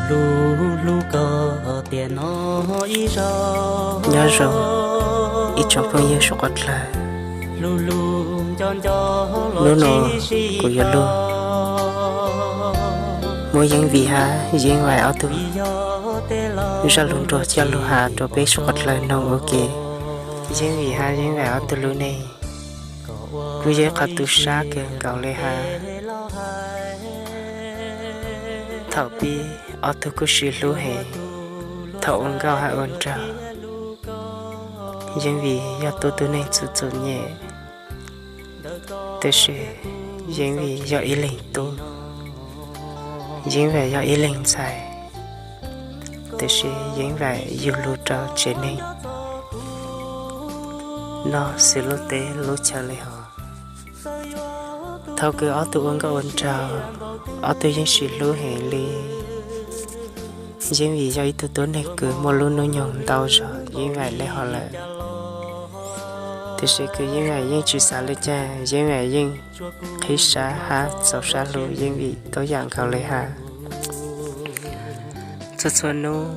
Nyob zoo ib tsoom phooj ywg suav qhov dlawg, hnub no kuv yuav lug muab Yeeb Vim hab Yeeb Vaim ob tug zaj lug nrog coj lug has rua peb suav qhov dlawg noog ua ke. Yeeb Vim hab Yeeb Vaim ob tug lub neej kuj yog ib qhov tu sab kawg nkaus le hab. Thaum pib ob tug kuj sib hlub heev, thaum ua nkauj hab ua nraug, Yeeb Vim yog tug tug neeg txom txom nyem, tab sis Yeeb Vim yog ib leeg tub, Yeeb Vaim yog ib leeg ntxhais, tab sis Yeeb Vaim yug lug rau tsev neeg noj xws lub teb lub chaw le hov. Thaum kws ob tug ua nkauj ua nraug, ob tug yeej sib hlub heev li. Yeeb Vim yog ib tug tuab neeg kws muaj lub hnub nyoog ntau zog Yeeb Vaim le hov lawm, tab sis kws Yeeb Vaim yeej tsis xav le caag, Yeeb Vaim yeej qhib sab hab txaus sab hlub Yeeb Vim tuab yaam nkaus le hab. Txhua txhua nub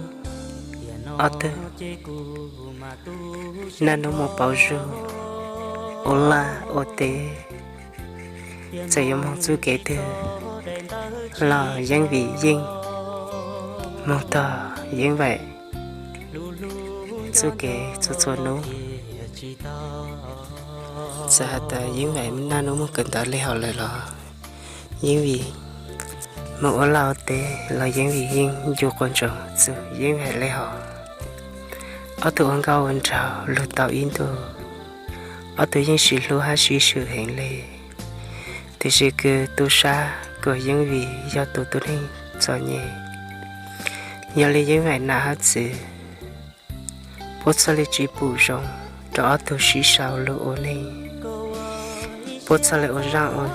ob tug naj nub moog pauv zug, ua laj ua teb, txawm yuav moog txuj kev twg los Yeeb Vim yeej moog tog Yeeb Vaim txuj kev txhua txhua nub. Txawm has tas Yeeb Vaim naj nub moog kawm ntawv le hov lawm los Yeeb Vim moog ua laj ua teb los Yeeb Vim yeej ncu quas ntsoov txug Yeeb Vaim le hov. Ob tug ua nkauj ua nraug lug tau ib ntus, ob tug yeej sib hlub hab sib swm heev le, tab sis kws tu sab kuas Yeeb Vim yog tug tuab neeg txom nyem, yog le Yeeb Vaim nam hab txwv puab txhaj le tsis pum zoo rau ob tug sib sau lug ua neej, puab txhaj le ua zaaj ua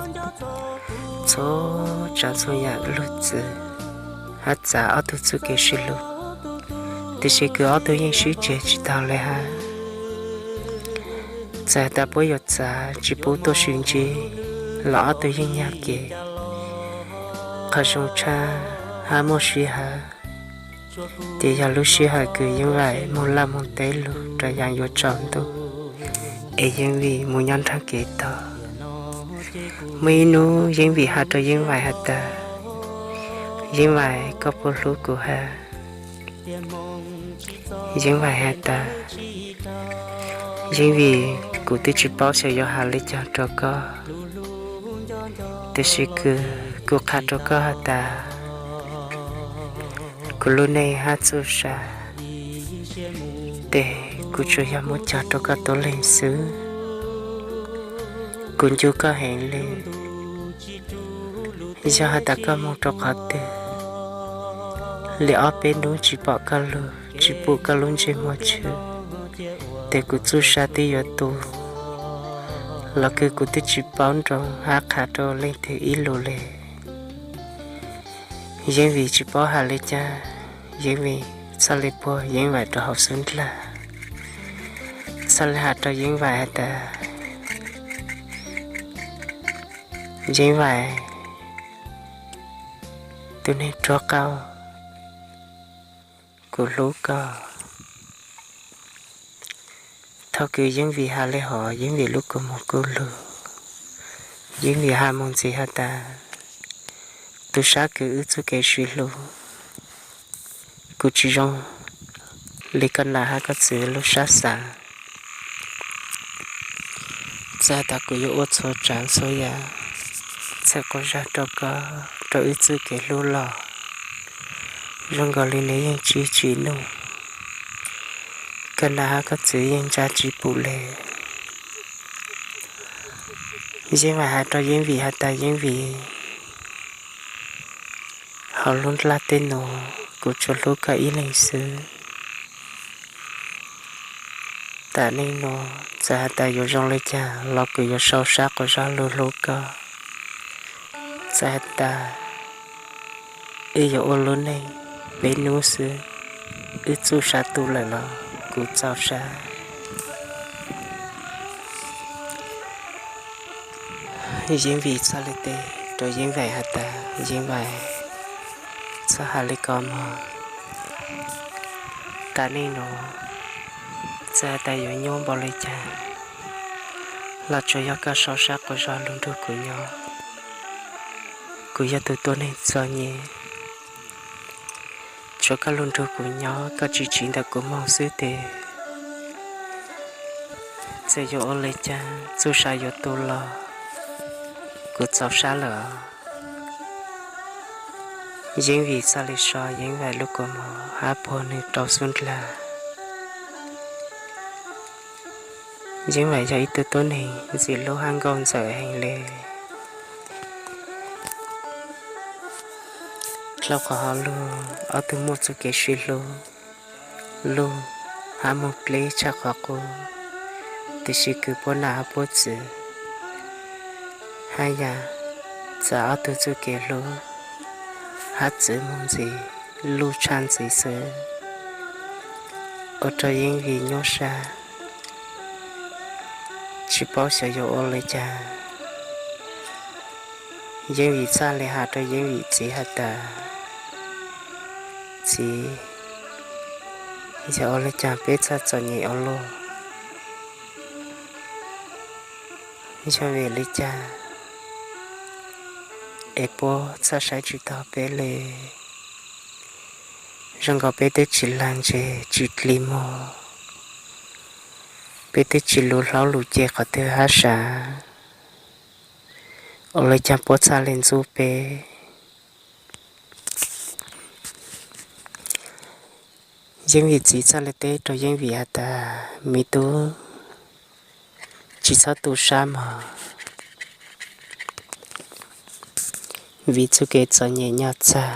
txhua tsav txhua yaam lug txwv hab txav ob tug txuj kev sib hlub, tab sis kws ob tug yeej sib tseg tsis taug le hab. Txawm has tas puab yuav txav tsis pub tuaj sib ntsib los ob tug yeej nyag kev. Qhov zoo tshaj hab muaj sij hawm ces yog lub sij hawm kws Yeeb Vaim moog laj moog teb lug rau yaam yuav tsaus ntuj, es Yeeb Vim moog nyob nraag kev tog. Muaj ib nub Yeeb Vim has rau Yeeb Vaim has tas, Yeeb Vaim, koj puas hlub kuv hab? Yeeb Vaim has tas, Yeeb Vim, kuv twb tsis paub xyov yuav has le caag rau koj, tab sis kws kuv qha rau koj has tas kuv lub neej hab txuj sa tes kuv tsuas yog muab cog rau koj tuab leeg xwb. Kuv ncu koj heev le. Yog has tas koj moog rau qhov twg li ob peb nub tsis pom koj lug, tsis pum koj lub ntsej muag tshwm, tes kuv txuj sa twb yuav tu los kws kuv twb tsis paub nroo hab qha rau leej twg ib lus le. Yeeb Vim tsis paub has le caag, Yeeb Vim txhaj le puag Yeeb Vaim rau hauv xub ndlag, txhaj le has rau Yeeb Vaim has tas, Yeeb Vaim, tus neeg ruag qaub, kuv hlub koj. Thaum kws Yeeb Vim has le hov, Yeeb Vim lub kua muag kuj lug. Yeeb Vim has moog ntxiv has tas, tus sab kws wb txuj kev sib hlub, kuv tsis zoo li koj nam hab koj txwv lub sab xaav. Txawm has tas kuv yuav ua txhua tsaav txhua yaam, txhawm quas zag rau koj, rau wb txuj kev hlub los zoo nkaus li nws yeej tsis tsim nuj. Koj nam hab koj txwv yeej ntsa tsis pum le. Yeeb Vaim has rau Yeeb Vim has tas, Yeeb Vim, hauv lub nplaj teb nuav kuv tsuas hlub koj ib leeg xwb. Tam neej nuav txawm has tas yuav zoo le caag los kuv yuav sau sab quas zog lug hlub koj. Txawm has tas wb yuav ua lub neej peb nub xwb, wb txuj sa tu lawm los kuv txaus sab. Yeeb Vim txhaj le teb rau Yeeb Vaim has tas, Yeeb Vaim, Koj hais li ko mog, tas neej nuav txawm tas yuav nyuaj npaum li cas los tsuas yog koj sau sab quas zog lug nrug kuv nyob. Kuv yog tug tuab neeg txom nyem, tsuav koj lug nrug kuv nyob, koj tsis tsiv ntawm kuv moog xwb tes txawm yuav ua li cas txuj sa yuav tu los kuv txaus sab lawm. Yeeb Vim txhaj le so Yeeb Vaim lub kua muag hab puag nwg rau xub ndlag. Yeeb Vaim yog ib tug tuab neeg ntxim hlub hab nkauj ntxawm heev le. Dlhau qhov hauv lug ob tug muaj txuj kev sib hlub, lug hab moog pleb tshaj qhov qub, tiam sis kws puab nam hab puab txwv hab yaam txav ob tug txuj kev hlub hab txwv moog ntxiv, luj tshaj ntxiv xwb, ua rau Yeeb Vim nyuaj sab, tsis paub xyov yuav ua li cas. Yeeb Vim txhaj le has rau Yeeb Vim txiv has tas, Txiv, yog ua li cas peb txhaj txom nyem ua luaj? Yog vim li cas es puab txhaj saib tsis taug peb le? Zoo nkaus peb twb tsis lag ntseg tsis dlig muag, peb twb tsis lug hlaub lug ceg qhov twg hab sav, ua li cas puab txhaj le ntxub peb? Yeeb Vim txiv txhaj le teb rau Yeeb Vim has tas, Me tub, tsis txhob tu sab mog, vim txuj kev txom nyem nyog txag,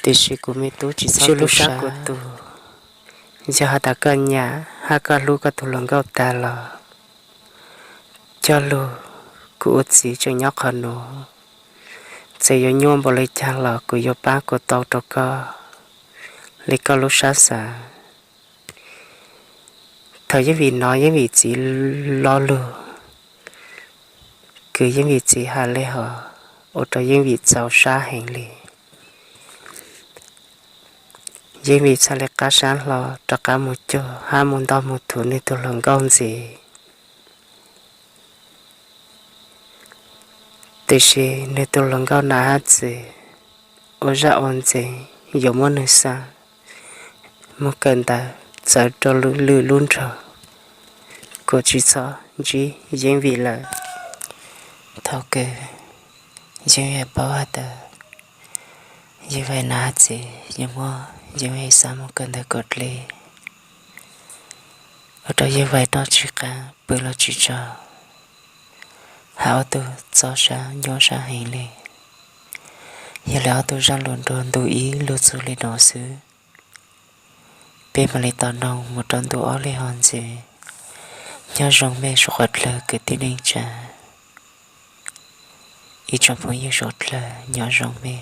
tiam sis kuv me tub tsis txhob tu sab kuv tug. Yog has tas koj nyam hab koj hlub koj tug hluas nkauj tag los cog lug, kuv ua txiv tseem nyob qhov nuav, txawm yuav nyuaj npaum li cas los kuv yuav paab kuas tau rau koj li koj lub sab xav. Thaum Yeeb Vim nov Yeeb Vim txiv lo lug kws Yeeb Vim txiv has le hov, ua rau Yeeb Vim txaus sab heev le. Yeeb Vim txhaj le qab sab hlo rov qab mus cuag hab mus ntog mus thuv nwg tug hluas nkauj ntxiv. Tiam sis nwg tug hluas nkauj nam hab txiv ua zaj ua ntxeev yuav muab nwg xa mus kawm ntawv txawv rau lwm lub nroog, kuas tsis txhob ntsib Yeeb Vim lawm. Thaum kws Yeeb Vim paub has tas Yeeb Vim nam hab txiv yuav muab Yeeb Vim xa mus kawm ntawv kom dleb, ua rau Yeeb Vim noj tsis qab pw los tsis tsaug, hab ob tug txaus sab nyuaj sab heev le. Yog le ob tug zaj lug nruag ntu ib lug txug le nuav xwb. Peb mam le tom noog mus rau ntu ob le hov ntxiv. Nyob zoo mej suav qhuav dlawg kwv tij neej tsa, ib tsoom phooj ywg suav dlawg nyob zoo mej.